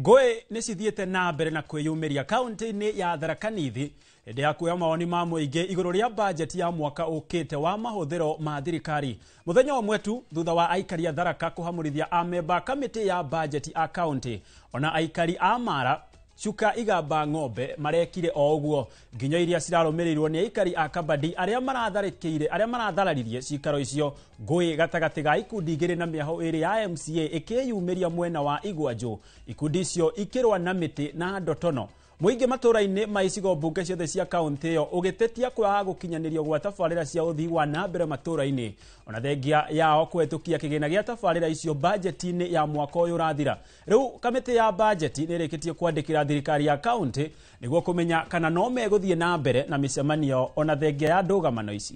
Ngũĩ nĩ cithiĩte na mbere na kwĩyumĩria kaunti-inĩ ya Tharaka Nithi hĩndĩ ya kuoya mawoni ma mũingĩ igũrũ rĩa bajeti ya mwaka ũkĩte wa mahũthĩro ma thirikari. Mũthenya ũmwe tu thutha wa aikari a Tharaka kũhamũrithia amemba kamĩtĩ ya bajeti a kaunti, ona aikari a Mara Chuka Igamba Ng'ombe marekire o ũguo nginya iria cirarũmĩrĩirwo nĩ aikari a Kabadi arĩa maratharĩkĩire arĩa marathararirie cikaro icio. Ngũĩ gatagatĩ ga ikundi igĩrĩ na mĩaho ĩrĩ ya MCA ĩkĩyumĩria mwena wa Igwanjũ, ikundi icio ikĩrũa na mĩtĩ na ndotono. Mũingĩ matũũra-inĩ ma icigo mbunge ciothe cia kaunti ĩyo ũgĩtetia kwaga gũkinyanĩrio gwa tabarĩra cia ũthii wa na mbere matũũra-inĩ, ona thengia yao kũhetũkia kĩgĩna gĩa tabarĩra icio bajeti-inĩ ya mwaka ũyũ ũrathira. Rĩu kamĩtĩ ya bajeti nĩ ĩrĩkĩtie kwandĩkĩra thirikari ya kaunti nĩguo kũmenya kana no megũthiĩ na mbere na mĩcemanio ona thengia ya ndũgamano ici.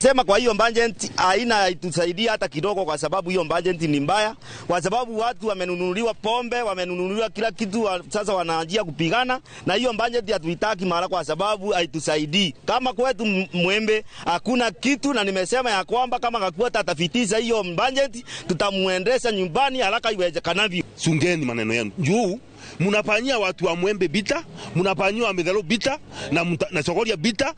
Sema kwa hiyo budget haina itusaidia hata kidogo, kwa sababu hiyo budget ni mbaya, kwa sababu watu wamenunuliwa pombe, wamenunuliwa kila kitu, sasa wanaanzia kupigana na hiyo budget hatuitaki mara, kwa sababu haitusaidii. Kama kwetu Mwembe hakuna kitu, na nimesema ya kwamba kama Gakuota atafitisha hiyo budget tutamuendesha nyumbani haraka iwezekanavyo. Sungeni maneno yenu juu munafanyia watu wa Mwembe bita, munafanyia wa Mithelo bita na Sogoria bita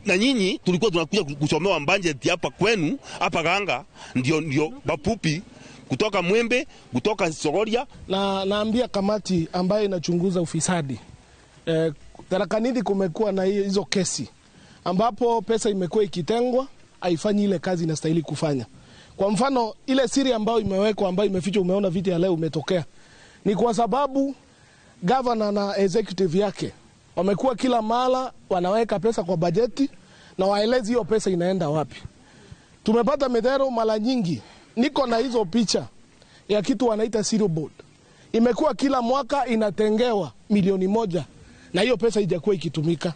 na nyinyi tulikuwa tunakuja kusomewa budget hapa kwenu hapa Ganga, ndio bapupi kutoka Mwembe, kutoka Sogoria. Na naambia kamati ambayo inachunguza ufisadi, Tharaka Nithi kumekuwa na hizo kesi ambapo pesa imekuwa ikitengwa haifanyi ile kazi inastahili kufanya. Kwa mfano ile siri ambayo imewekwa ambayo imefichwa, umeona vita ya leo umetokea, ni kwa sababu governor na executive yake wamekuwa kila mara wanaweka pesa kwa bajeti na waelezi hiyo pesa inaenda wapi. Tumepata Mithero mara nyingi, niko na hizo picha ya kitu wanaita zero board. Imekuwa kila mwaka inatengewa 1 milioni na hiyo pesa haijakuwa ikitumika.